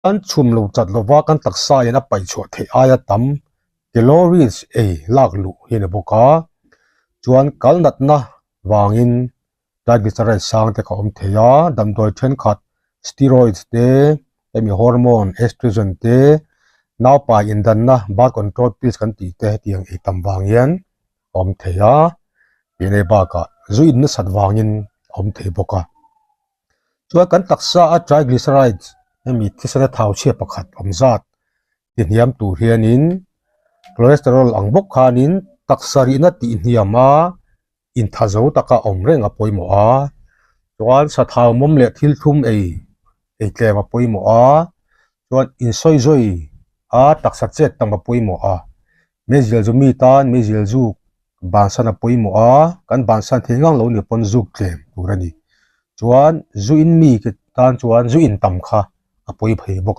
Kan chhum lo chat lova kan taksa in a paih chhuah theih aia tam calories ei lak luh hi a ni bawk a, chuan kal natna vangin triglycerides sang te kha a awm thei a, damdawi thenkhat steroids te hemi hormone estrogen te naupai indanna birth control pills kan tih te hetiang ei tam vang hian a awm thei a, tih bakah zu in nasat vangin a awm thei bawk a. Chuan kan taksa a triglycerides hemi thisena thau chhia pakhat awm zat ti hniam tur hianin cholesterol ang bawk khanin taksa rihna tih hniam a intha zo taka awm reng a pawimawh a, chuan sathau mawm leh thil thlum ei ei tlem a pawimawh a, chuan insawi zawi a taksa chet tam a pawimawh a, meizial zu mi tan meizial zuk bansan a pawimawh a, kan bansan thei ngang lo ni pawn zuk tlem tur a ni, chuan zu in mi tan chuan zu in tam kha a pawi phei bawk.